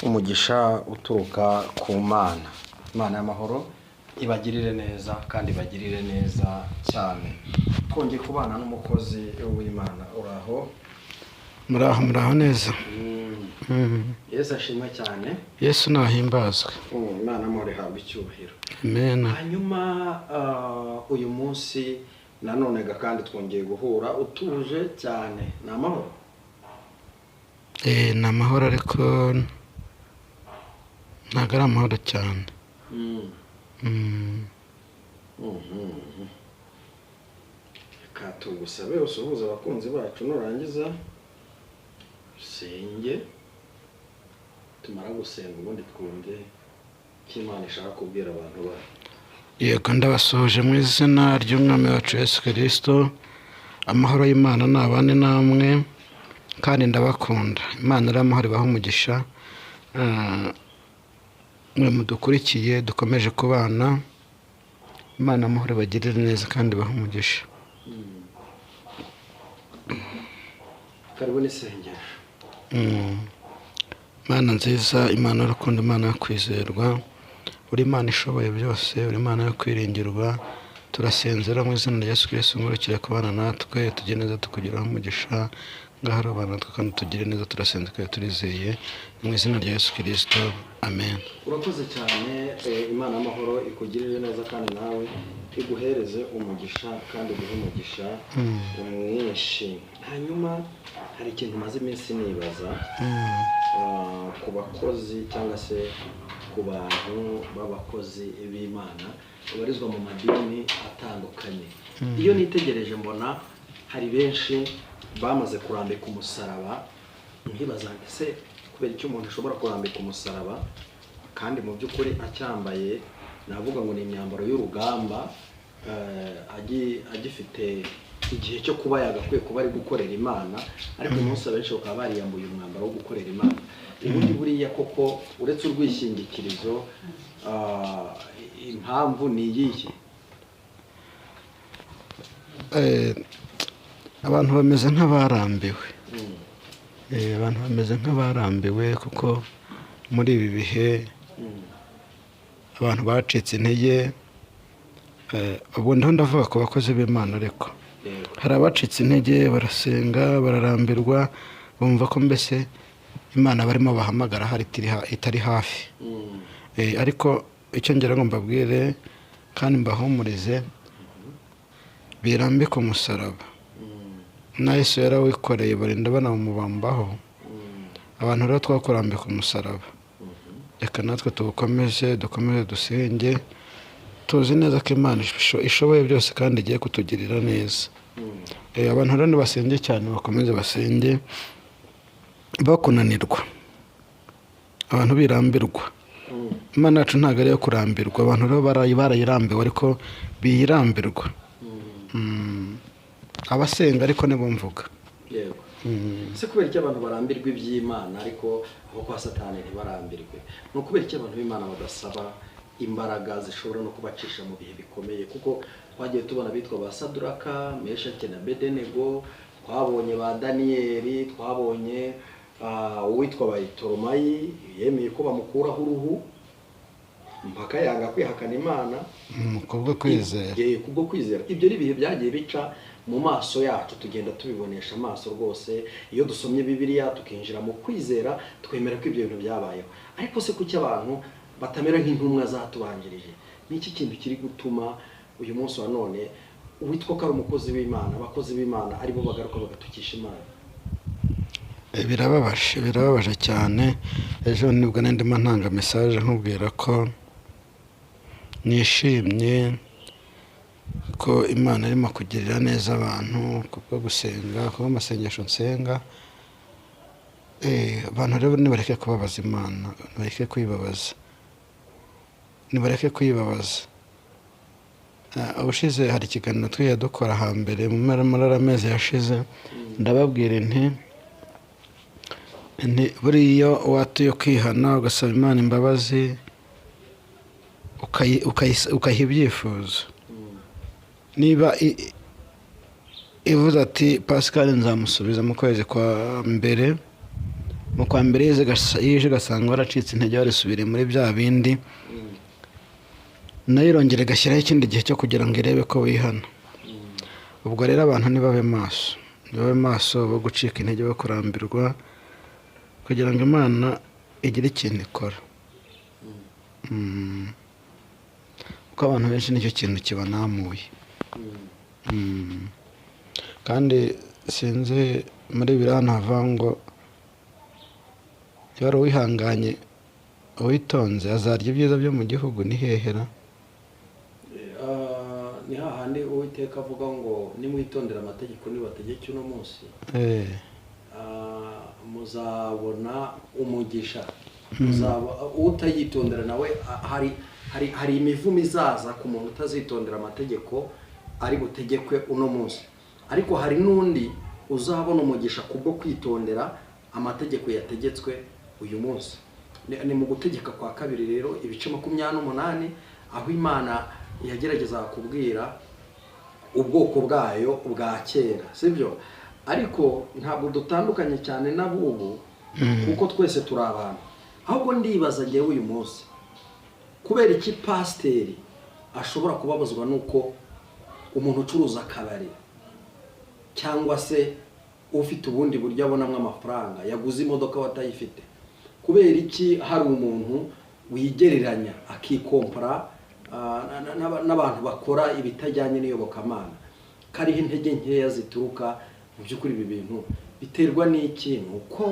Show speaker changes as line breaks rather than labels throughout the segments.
Umugisha uturuka ku Mana. Imana y'amahoro ibagirire neza kandi ibagirire neza cyane. Twongeye kubana n'umukozi w'Imana. Uraho?
Muraho, muraho neza.
Yesu ashimwe cyane.
Yesu nahimbazwe.
Imana y'amahoro ihabwa icyubahiro.
Amen.
Hanyuma uyu munsi nanone ga kandi twongeye guhura utuje cyane, ni amahoro?
Ni amahoro, ariko ntabwo ari amahoro cyane.
Reka tugusabe usuhuze abakunzi bacu, nurangiza usenge. Tumara gusenga, ubundi twumve icyo Imana ishaka kubwira abantu bayo.
Yego, ndabasuhuje mu izina ry'Umwami wacu Yesu Kirisito. Amahoro y'Imana ni abane namwe, kandi ndabakunda. Imana iri amahoro ibaha umugisha. Mwe mudukurikiye, dukomeje kubana, Imana amahoro ibagirire neza kandi ibahe umugisha.
Karibu n'isengesho.
Imana nziza, Imana y'urukundo, Imana yo kwizerwa, uri Imana ishoboye byose, uri Imana yo kwiringirwa. Turasenzera mu izina rya Yesu Kristo, ngurukire kubana natwe, tugire neza, tukugiraho umugisha. Ngaho rubana natwe kandi tugire neza. Turasenze kandi turizeye mu izina rya Yesu Kristo, amen.
Urakoze cyane. Imana y'amahoro ikugirire neza kandi nawe iguhereze umugisha kandi iguhe umugisha mwinshi. Hanyuma hari ikintu maze iminsi nibaza ku bakozi cyangwa se ku bantu b'abakozi b'Imana babarizwa mu madini atandukanye. Iyo nitegereje mbona hari benshi bamaze kurambika umusaraba, nkibaza ese kubera icyo umuntu ashobora kurambika umusaraba kandi mu by'ukuri acyambaye, navuga ngo ni imyambaro y'urugamba, agifite igihe cyo kuba yagakwiye kuba ari gukorera Imana, ariko uyu munsi abenshi bakaba bariyambuye umwambaro wo gukorera Imana. Ubundi buriya koko, uretse urwishingikirizo, impamvu ni iyihe?
Abantu bameze nk'abarambiwe. Abantu bameze nk'abarambiwe, kuko muri ibi bihe abantu bacitse intege. Ubu ndiho ndavuga ku bakozi b'Imana, ariko hari abacitse intege, barasenga bararambirwa, bumva ko mbese Imana barimo bahamagara hari itari hafi. Ariko icyo ngira ngo mbabwire kandi mbahumurize, birambike umusaraba. Na Yesu yarawikoreye, barinda banawumubambaho. Abantu rero twakurambika umusaraba, reka natwe tuwukomeze, dukomeze dusenge, tuzi neza ko Imana ishoboye byose kandi igiye kutugirira neza. Abantu rero nibasenge cyane, bakomeze basenge, bakunanirwa, abantu birambirwa. Imana yacu ntabwo ari iyo kurambirwa. Abantu rero barayirambiwe, ariko biyirambirwa. Abasenga ariko nibo mvuga.
Yego. Ese kubera icyo abantu barambirwa iby'Imana, ariko abo kwa Satani ntibarambirwe? Ni ukubera icyo abantu b'Imana badasaba imbaraga zishobora no kubacisha mu bihe bikomeye? Kuko twagiye tubona abitwa ba Saduraka, Meshake na Bedenego, twabonye ba Daniyeli, twabonye uwitwa Bayitoromayi yemeye ko bamukuraho uruhu mpaka yanga kwihakana Imana.
Kubwo kwizera.
Kubwo kwizera. Ibyo ni ibihe byagiye bica mu maso yacu, tugenda tubibonesha amaso rwose. Iyo dusomye Bibiliya tukinjira mu kwizera, twemera ko ibyo bintu byabayeho. Ariko se kuki abantu batamera nk'intumwa zatubanjirije? Ni iki kintu kiri gutuma uyu munsi wa none uwitwa ko ari umukozi w'Imana, abakozi b'Imana aribo bagaruka bagatukisha Imana?
Birababaje, birababaje cyane. Ejo nibwo nari ndimo ntanga message nkubwira ko nishimye ko Imana irimo kugirira neza abantu kubwo gusenga, kubwo amasengesho nsenga. Abantu rero nibareke kubabaza Imana, nibareke kwibabaza, nibareke kwibabaza. Ubushize hari ikiganiro twigiye dukora hambere muri ariya mezi yashize, ndababwira nti buriya iyo watuye kwihana, ugasaba Imana imbabazi, ukayiha ibyifuzo, niba ivuze ati: "Pascal nzamusubiza mu kwezi kwa mbere", Mu kwa mbere yije ugasanga waracitse intege, warisubiriye muri bya bindi, nayo irongera igashyiraho ikindi gihe cyo kugira ngo irebe ko wihana. Ubwo rero abantu ntibabe maso, ntibabe maso bo gucika intege, bo kurambirwa, kugira ngo Imana igire ikintu ikora. Kuko abantu benshi nicyo kintu kibanamuye. Kandi sinzi muri biriya hava ngo niba ari uwihanganye uwitonze azarya ibyiza byo mu gihugu. Ni hehera
Ni hahandi Uwiteka avuga ngo nimwitondera amategeko nibategeke uno munsi, muzabona umugisha. Utayitondera nawe hari imivumo izaza ku muntu utazitondera amategeko ari butegekwe uno munsi, ariko hari n'undi uzabona umugisha kubwo kwitondera amategeko yategetswe uyu munsi. Ni mu gutegeka kwa kabiri rero ibice 28, aho Imana yagerageza kubwira ubwoko bwayo bwa kera, sibyo? Ariko ntabwo dutandukanye cyane n'abubu, kuko twese turi abantu. Ahubwo ndibaza ngewe uyu munsi, kubera iki pasiteri ashobora kubabazwa nuko umuntu ucuruza akabari cyangwa se ufite ubundi buryo abonamo amafaranga yaguze imodoka watayifite, kubera iki hari umuntu wigereranya akikompara n'abantu bakora ibitajyanye n'iyobokamana, kariho intege nkeya zituruka mu by'ukuri? Ibi bintu biterwa n'iki? Uko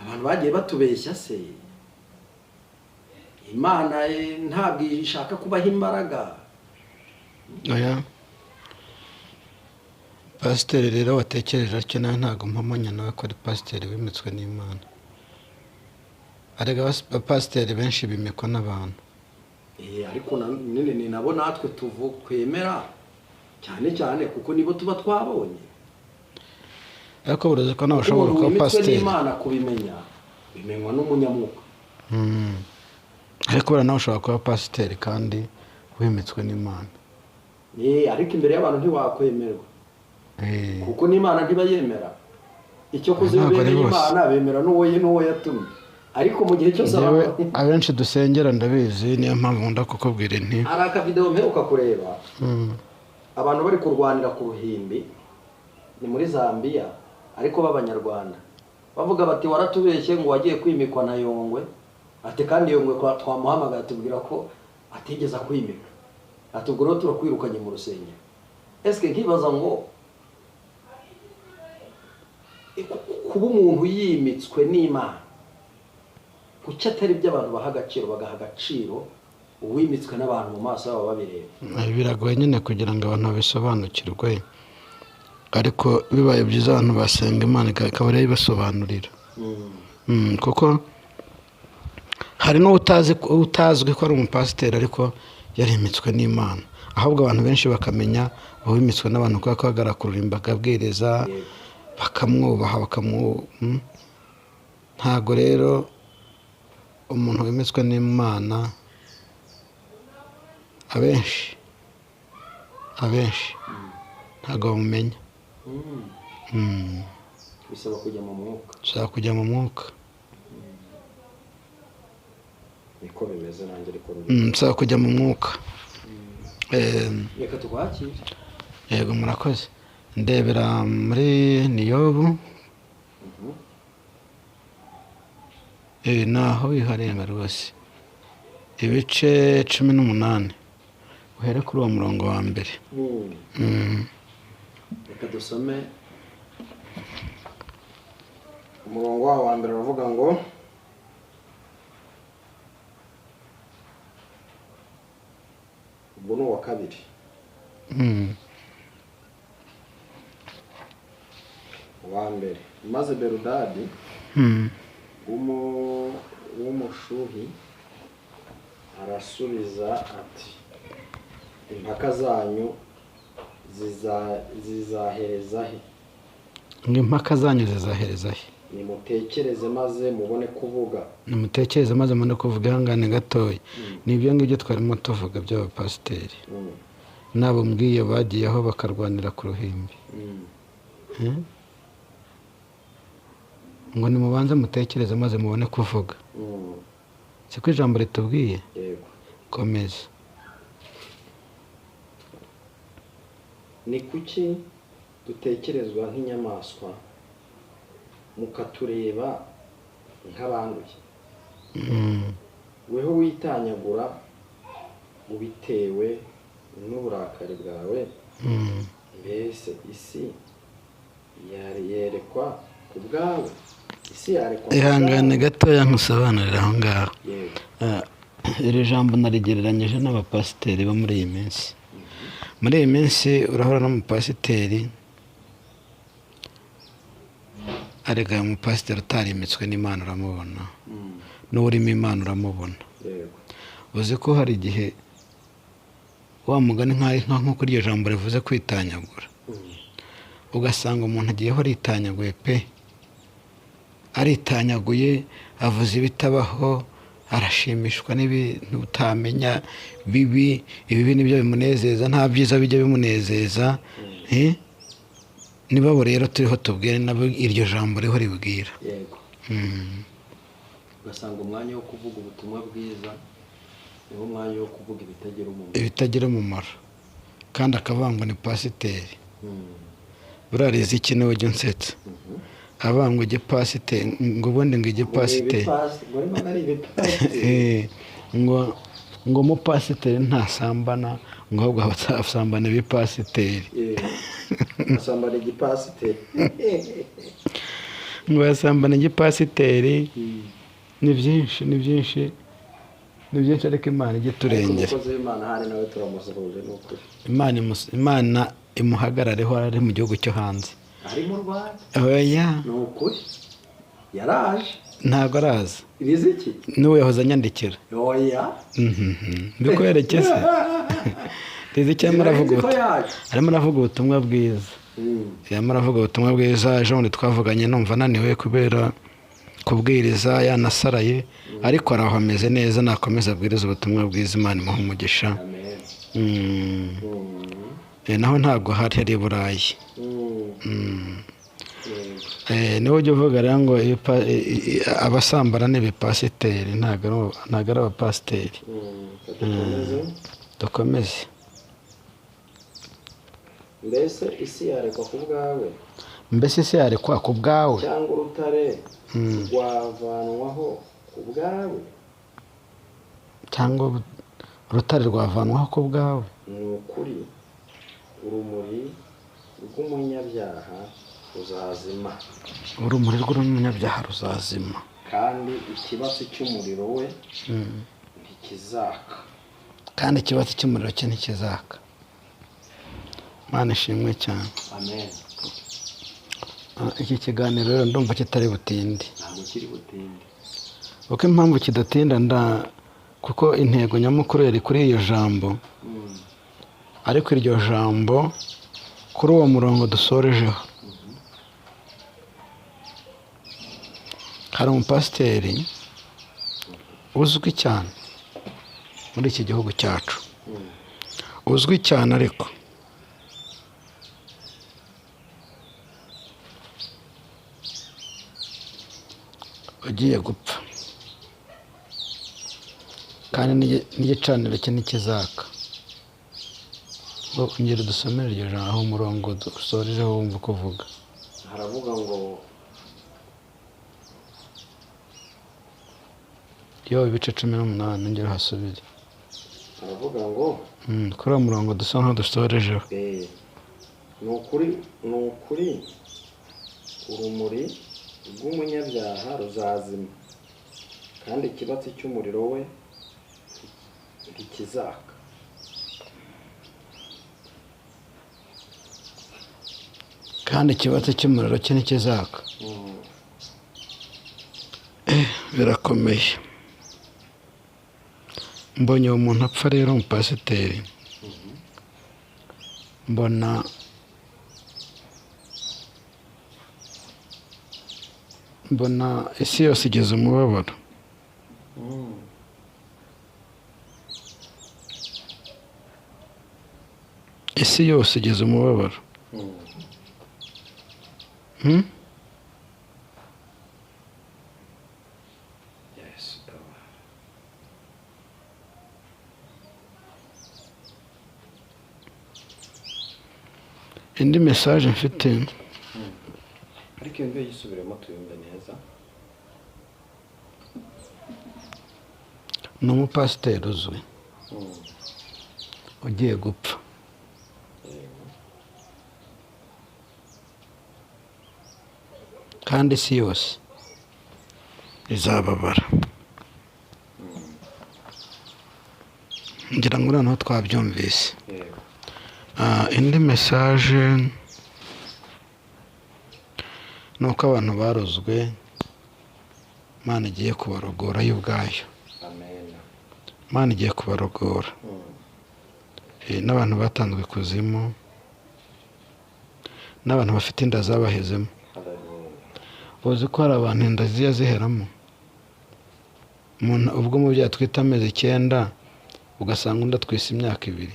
abantu bagiye batubeshya se Imana ntabwo ishaka kubaha imbaraga?
Oya, pasiteri rero watekereje atyo nawe ntabwo mpamanya nawe ko ari pasiteri wimitswe n'Imana. Arega abapasiteri benshi bimikwa n'abantu.
Ariko ni nabo natwe twemera cyane cyane, kuko nibo tuba twabonye.
Ariko bureze ko nawe ushobora kuba pasiteri.
Imana kubimenya bimenywa n'umunyamwuka.
Ariko buriya nawe ushobora kuba pasiteri kandi wimitswe n'Imana.
Ariko imbere y'abantu ntiwakwemerwa, kuko n'Imana ntibayemera. Icyo kuzi bemera Imana, bemera n'uwo yatumye. Ariko mu gihe cyose
abenshi dusengera ndabizi, niyo mpamvu nkunda kukubwira inti.
Hari akavidewo mperuka kureba, abantu bari kurwanira ku ruhimbi, ni muri Zambia, ariko b'Abanyarwanda, bavuga bati waratubeshye ngo wagiye kwimikwa na Yongwe, ati kandi Yongwe twamuhamagaye atubwira ko atigeze kwimika, ati ubwo rero turakwirukanye mu rusengero. Eske nkibaza ngo kuba umuntu yimitswe n'Imana, kuki atari ibyo abantu baha agaciro, bagaha agaciro uwimitswe n'abantu mu maso yabo babireba?
Biragoye nyine kugira ngo abantu babisobanukirwe, ariko bibaye byiza abantu basenga Imana ikaba ariyo ibasobanurira. Kuko hari n'utazwi ko ari umupasiteri ariko yarimitswe n'Imana, ahubwo abantu benshi bakamenya uwimitswe n'abantu kubera ko ahagarara ku ruhimbi akabwiriza, bakamwubaha, Ntabwo rero umuntu wimitswe n'Imana abenshi ntabwo bamumenya.
Bisaba kujya mu mwuka.
Bisaba kujya mu mwuka.
Niko bimeze nanjye, ariko
bisaba kujya mu mwuka.
Reka tukwakire.
Yego, murakoze. Ndebera muri Niyobu, naho wiharenga rwose, ibice 18, uhere kuri uwo murongo wa mbere.
Reka dusome umurongo wa mbere, uravuga ngo ubwo ni uwa kabiri. Uwa mbere, maze Beludadi w'umushuhi arasubiza ati impaka zanyu zizahereza he?
Impaka zanyu zizahereza he?
Nimutekereze maze mubone kuvuga.
Nimutekereze maze mubone kuvuga. Ihangane gatoya, ni ibyo ngibyo twarimo tuvuga by'abapasiteri nabo mbwiye bagiyeho bakarwanira ku ruhimbi. Ngo nimubanze mutekereze maze mubone kuvuga. Siko ijambo ritubwiye?
Yego.
Komeza.
Ni kuki dutekerezwa nk'inyamaswa, mukatureba nk'abanduye? Weho witanyagura ubitewe n'uburakari bwawe, mbese isi yerekwa ku bwawe? Isi yarekwa ku
Ihangane
bwawe?
gatoya nkusobanurire aho ngaho.
Yego.
Iri jambo narigereranyije n'abapasiteri bo muri iyi minsi. Muri iyi minsi urahura n'umupasiteri, arega umupasiteri utarimitswe n'Imana uramubona, n'urimo Imana uramubona.
Yego.
Uzi ko hari igihe wa mugani nk'uko iryo jambo rivuze kwitanyagura, ugasanga umuntu agiyeho aritanyaguye pe, aritanyaguye, avuze ibitabaho, arashimishwa n'ibintu utamenya bibi, ibibi nibyo bimunezeza, nta byiza bijya bimunezeza. Nibabo rero turiho tubwire nabo iryo jambo riho ribwira.
Yego. Ugasanga umwanya wo kuvuga ubutumwa bwiza niwo mwanya wo kuvuga ibitagira umumaro.
Ibitagira umumaro, kandi akavuga ngo ni pasiteri. Buriya Riziki niwe ujya unsetsa, avuga ngo igipasiteri, ngo ubundi ngo igipasiteri, ngo umupasiteri ntasambana, ngo ahubwo asambana ibipasiteri.
Asambana igipasiteri.
Ngo yasambana igipasiteri. Ni byinshi, ni byinshi, ni byinshi, ariko Imana ijye iturengera.
Umukozi w'Imana hari nawe turamusuhuje, ni ukuri.
Imana imuhagarareho ari mu gihugu cyo hanze.
Ari mu Rwanda.
Oya.
Ni ukuri. Yaraje.
Ntabwo araza.
Riziki?
N'ubu yahoze anyandikira.
Oya.
Mbikwereke se? Riziki arimo aravuga
Sinari nzi ko
ubutumwa.
yaje.
Arimo aravuga ubutumwa bwiza. Arimo aravuga ubutumwa bwiza. Ejo bundi twavuganye numva ananiwe kubera kubwiriza, yanasaraye, ariko araho ameze neza, nakomeza abwiriza ubutumwa bwiza, Imana imuha umugisha.
Amen.
Naho ntabwo hari hari i Burayi.
Yego.
Niwe ujya uvuga rero ngo abasambana ni ibipasiteri, ntabwo ari abapasiteri.
Dukomeze.
Dukomeze.
Mbese isi yarekwa ku bwawe?
Mbese isi yarekwa ku bwawe?
Cyangwa urutare rwavanwaho ku bwawe?
Cyangwa urutare rwavanwaho ku bwawe?
Ni ukuri urumuri rw'umunyabyaha ruzazima.
Urumuri rw'umunyabyaha ruzazima.
Kandi ikibatsi cy'umuriro we ntikizaka.
Kandi ikibatsi cy'umuriro cye ntikizaka. Imana ishimwe cyane.
Amen.
Iki kiganiro rero ndumva kitari butinde.
Ntabwo kiri butinde.
Kuko impamvu kidatinda kuko intego nyamukuru yari kuri iyo jambo. Ariko iryo jambo kuri uwo murongo dusorejeho, hari umupasiteri uzwi cyane muri iki gihugu cyacu, uzwi cyane ariko ugiye gupfa, kandi n'igicaniro cye ntikizaka. Ngo ongera udusomere iryo jambo aho umurongo dusorejeho wumva uko uvuga.
Haravuga ngo
Yo ibice 18, ongera uhasubire.
Haravuga ngo
Kuri uwo murongo dusa nkaho dusorejeho.
Ni ukuri, ni ukuri urumuri rw'umunyabyaha ruzazima, kandi ikibatsi cy'umuriro we ntikizaka.
Kandi ikibatsi cy'umuriro cye ntikizaka. Birakomeye. Mbonye uwo muntu apfa rero, umupasiteri, mbona isi yose igeze umubabaro. Isi yose igeze umubabaro.
Yesu tabara.
Indi message mfite.
Ariko iyo ngiyo yisubiremo tuyumve neza.
Ni umupasiteri uzwi ugiye gupfa. Kandi isi yose izababara. Ngira ngo noneho twabyumvise.
Yego.
Indi message ni uko abantu barozwe, Imana igiye kubarogora yo ubwayo.
Amen.
Imana igiye kubarogora. N'abantu batanzwe ikuzimu, n'abantu bafite inda zabahezemo.
Hallelujah.
Uzi ko hari abantu inda zijya ziheramo, umuntu ubwo umubyeyi atwite amezi 9, ugasanga undi atwise imyaka 2.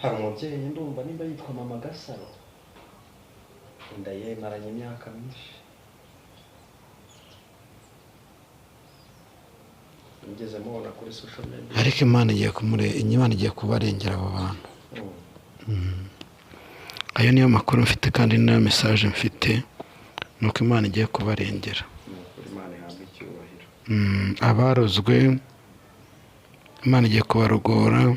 Hari umubyeyi ndumva nimba yitwa Mama Gasaro, inda ye imaranye imyaka myinshi. Nigeze mubona kuri social media.
Ariko Imana igiye kubarengera abo bantu. Ayo niyo makuru mfite kandi niyo message mfite, ni uko Imana igiye kubarengera.
Ni ukuri Imana ihabwe icyubahiro.
Abarozwe Imana igiye kubarogora,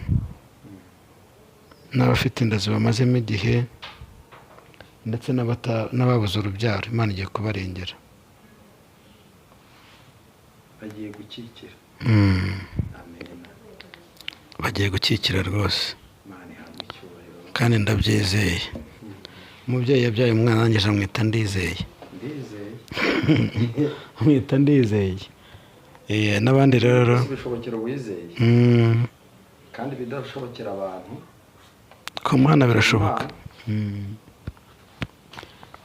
n'abafite inda zibamazemo igihe, ndetse n'ababuze urubyaro, Imana igiye kubarengera.
Bagiye gukikira. Amen.
Bagiye gukikira rwose.
Imana ihabwe icyubahiro.
Kandi ndabyizeye. Umubyeyi yabyaye umwana arangije amwita Ndizeye.
Ndizeye.
Amwita Ndizeye. N'abandi rero.
Bishobokera uwizeye. Kandi bidashobokera abantu.
Ku mwana birashoboka.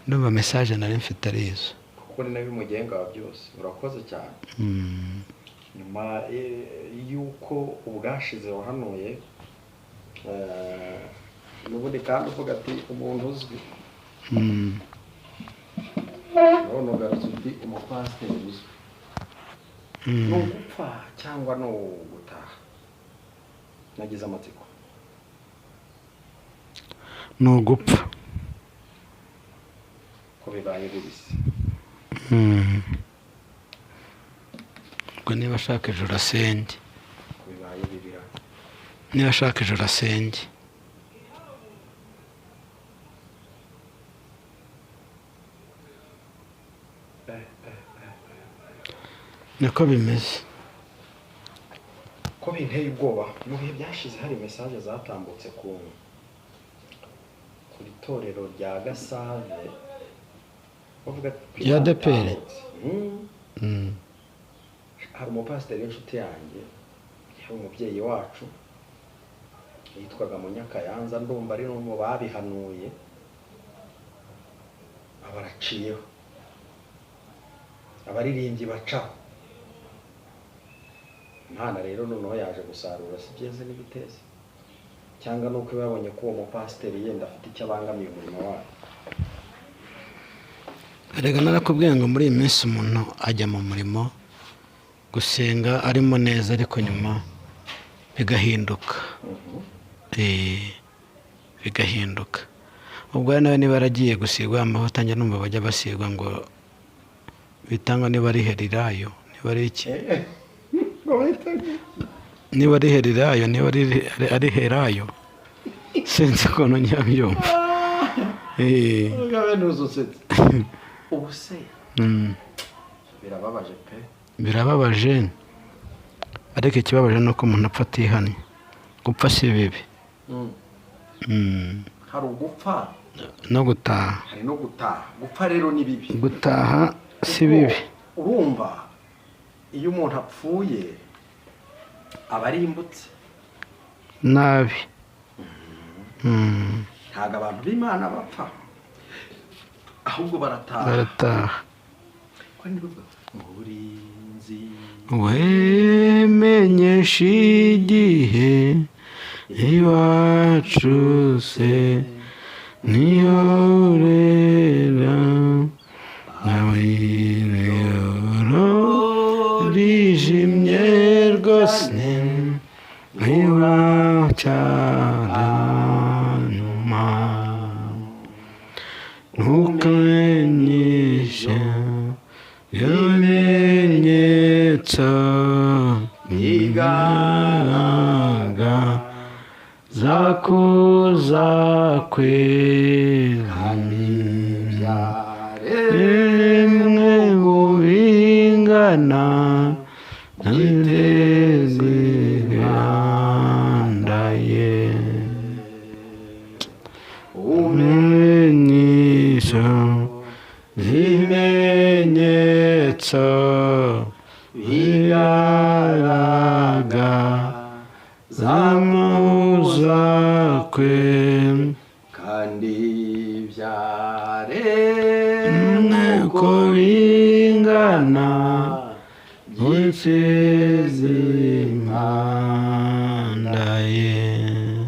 Ndumva message nari mfite ari izo.
Kuko ni nawe umugenga wa byose. Urakoze cyane. Nyuma y'uko ubwashize wahanuye, n'ubundi kandi uvuga ati umuntu uzwi. None ugarutse uti umupasiteri uzwi. Ni ugupfa cyangwa ni ugutaha? Nagize amatsiko.
Ni ugupfa.
Ko bibaye bibisi.
Ubwo niba ashaka ijuru asenge.
Ko bibaye bibira.
Niba ashaka ijuru asenge. Niko bimeze.
Ko binteye ubwoba. Mu bihe byashize hari message zatambutse kuri torero rya Gasave. Bavuga ati,
Ya ADEPR?
Hari umupasiteri w'inshuti yanjye, yari umubyeyi wacu, yitwaga Munyakayanza, ndumva ari no mu babihanuye, abaraciyeho, abaririmbyi bacaho. Imana rero noneho yaje gusarura si byeze n'ibiteze, cyangwa nuko babonye ko uwo mupasiteri yenda afite icyo abangamiye umurimo wayo.
Erega narakubwiye ngo muri iyi minsi umuntu ajya mu murimo gusenga arimo neza, ariko nyuma bigahinduka. Bigahinduka. Ubwo nawe niba yaragiye gusigwa amavuta, njya numva bajya basigwa ngo bitangwa niba ari herirayo, niba ari iki? Niba ari herirayo, niba ari herayo, sinzi ukuntu nyabyumva.
Ngabe ntuzusetse. Ubu se birababaje pe.
Birababaje, ariko ikibabaje ni uko umuntu apfa atihannye. Gupfa si bibi.
Hari ugupfa
no gutaha.
Hari no gutaha. Gupfa rero ni bibi.
Gutaha si bibi.
Urumva iyo umuntu apfuye aba arimbutse
nabi.
Ntabwo abantu b'Imana bapfa, ahubwo barataha.
Barataha.
Murinzi
wemenyesha igihe iwacu se niyorera nawe rijimye. Ndishimye rwose niba cyaranyuma ntukanyishe ibimenyetso bigaragaza kuza kwe. Rimwe mu bingana ntizihandaye umenyesha ibimenyetso bigaragaza kuza kwe.
Kandi byaremwe
uko bingana impanda ye.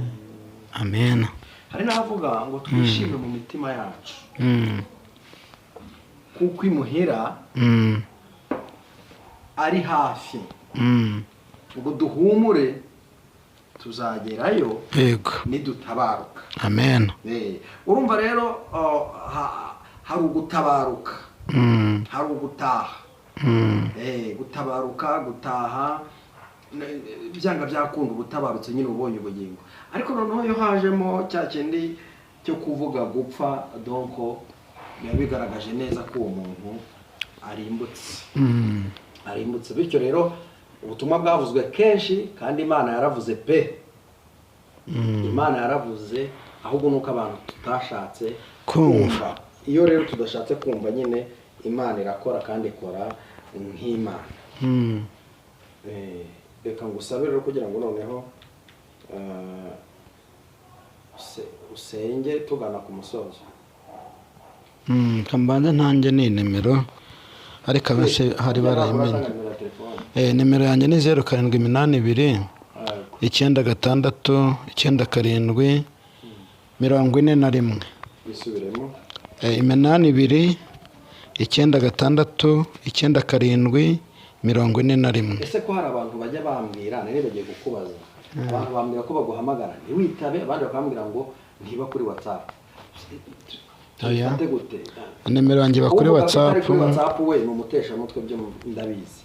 Amen.
Hari n'abavuga ngo twishime mu mitima yacu kuko imuhira ari hafi, ngo duhumure, tuzagerayo nidutabaruka.
Amen.
Urumva rero, hari ugutabaruka, hari ugutaha. Gutabaruka, gutaha, byanga byakunda ubutabarutse nyine ubonye ubugingo. Ariko noneho iyo hajemo cya kindi cyo kuvuga gupfa, donc biba bigaragaje neza ko uwo muntu arimbutse, arimbutse. Bityo rero ubutumwa bwavuzwe kenshi, kandi Imana yaravuze pe. Imana yaravuze, ahubwo nuko abantu tutashatse
kumva.
Iyo rero tudashatse kumva nyine, Imana irakora kandi ikora nk'Imana. Reka ngusabe rero kugira ngo noneho usenge tugana ku musozo.
Kambanze ntange ni nimero, ariko abenshi hari barayimenye.
Uratanga nimero ya telefone.
Nimero yanjye ni 0782 96 97 41.
Bisubiremo.
82 96 97 41.
Ese ko hari abantu bajya bambwira, nari bagiye kukubaza, abantu bambwira ko baguhamagara ntiwitabe, abandi bakambwira ngo ntiba kuri WhatsApp?
Oya.
Tubifate gute?
Nimero yanjye iba kuri
Uvuga ko itari
WhatsApp.
kuri WhatsApp we ni umuteshamutwe, byo ndabizi,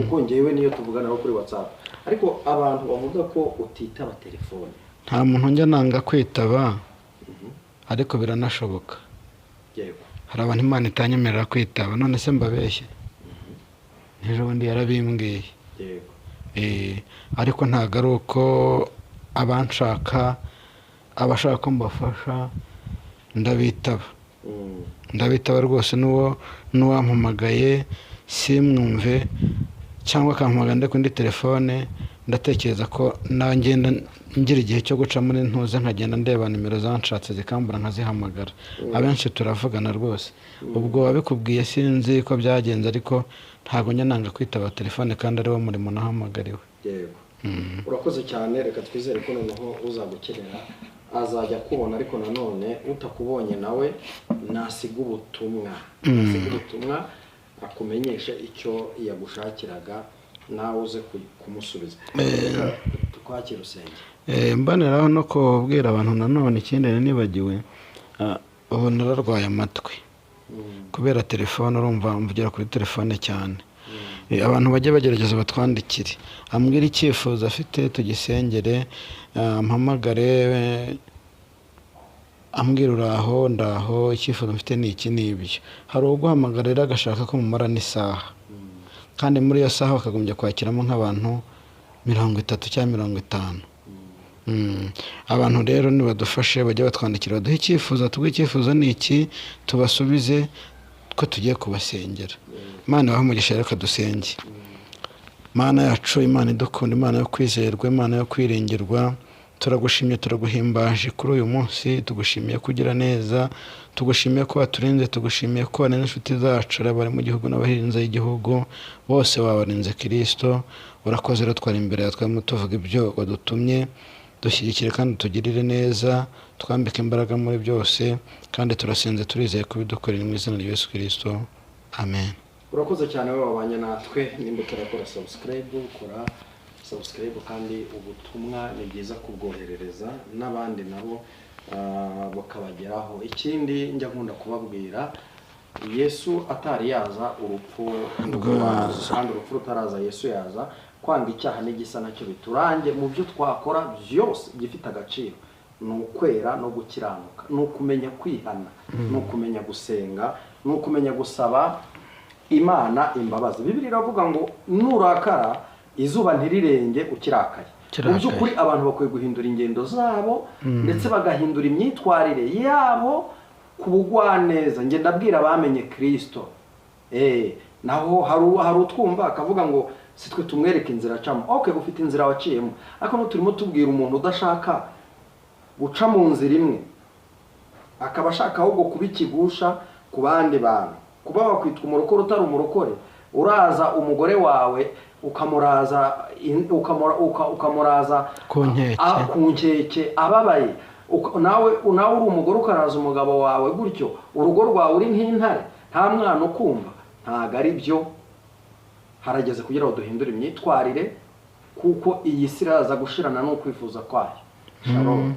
kuko njyewe niyo tuvugana kuri WhatsApp. Ariko abantu bavuga ko utitaba telefone?
Nta muntu njya nanga kwitaba, ariko biranashoboka. Hari abantu Imana itanyemerera kwitaba. None se mbabeshye? Ejo bundi yarabimbwiye. Ariko ntabwo ari uko abanshaka, abashaka ko mbafasha, ndabitaba. Ndabitaba rwose. N'uwo n'uwampamagaye simwumve cyangwa akampamagara ndi kuri telefone, ndatekereza ko nawe ngenda ngira igihe cyo guca muri ntuze, nkagenda ndeba nimero zanshatse zikambura, nkazihamagara. Abenshi turavugana rwose. Ubwo wabikubwiye sinzi ko byagenze, ariko ntabwo njya nanga kwitaba telefone, kandi ariwo murimo nahamagariwe.
Yego, urakoze cyane. Reka twizere ko noneho uzagukenera azajya akubona, ariko nanone utakubonye nawe nasiga ubutumwa, nasiga ubutumwa akumenyeshe icyo yagushakiraga, nawe uze kumusubiza. Reka twakire usenge.
Mboneraho no kubwira abantu nanone ikindi nari nibagiwe. Ubu nararwaye amatwi kubera telefone. Urumva mvugira kuri telefone cyane. Abantu bajye bagerageza batwandikire, ambwire icyifuzo afite tugisengere, ampamagare, ambwira uraho, ndaho, icyifuzo mfite ni iki n'ibyo. Hari uguhamagara rero agashaka ko mumara n'isaha, kandi muri iyo saha bakagombye kwakiramo nk'abantu 30 cyangwa 50. Abantu rero nibadufashe bajye batwandikira, baduhe icyifuzo, tuguhe icyifuzo ni iki, tubasubize ko tugiye kubasengera. Imana ibahe umugisha. Reka dusenge. Mana yacu, Imana idukunda, Imana yo kwizerwa, Imana yo kwiringirwa, turagushimye, turaguhimbaje kuri uyu munsi. Tugushimiye kugira neza, tugushimiye ko waturinze, tugushimiye ko warinze inshuti zacu, abari mu gihugu n'abahinze y'igihugu bose wabarinze Kirisito. Urakoze rero. Twari imbere yawe, twarimo tuvuga ibyo wadutumye. Dushyigikire kandi tugirire neza, twambike imbaraga muri byose, kandi turasenze turizeye kubidukorera mu izina rya Yesu Kirisito, amen.
Urakoze cyane wowe wabanye natwe. Nimba utarakora subscribe, kora subscribe, kandi ubutumwa ni byiza kubwoherereza n'abandi nabo bukabageraho. Ikindi njya nkunda kubabwira, Yesu atari yaza urupfu
Rwaza.
kandi urupfu rutaraza Yesu yaza. Kwanga icyaha n'igisa nacyo biturange mu byo twakora byose. Igifite agaciro ni ukwera no gukiranuka, ni ukumenya kwihana, ni ukumenya gusenga, ni ukumenya gusaba Imana imbabazi. Bibiliya iravuga ngo nurakara izuba ntirirenge ukirakaye. Mu
Ukirakaye.
by'ukuri abantu bakwiye guhindura ingendo zabo, ndetse bagahindura imyitwarire yabo ku bugwaneza. Njye ndabwira abamenye Kirisito, naho hari utwumva akavuga ngo si twe tumwereka inzira acamo. Okay, ufite inzira waciyemo, ariko turimo tubwira umuntu udashaka guca mu nzira imwe, akaba ashaka ahubwo kuba ikigusha ku bandi bantu, kuba wakwitwa umurokore utari umurokore. Uraza umugore wawe ukamuraza ukamuraza
Ku nkeke.
Ku nkeke ababaye. Nawe uri umugore ukaraza umugabo wawe gutyo, urugo rwawe uri nk'intare, nta mwana ukumva, ntabwo ari byo. Harageze kugira ngo duhindure imyitwarire, kuko iyi si iraza gushirana n'ukwifuza kwayo. Shalom.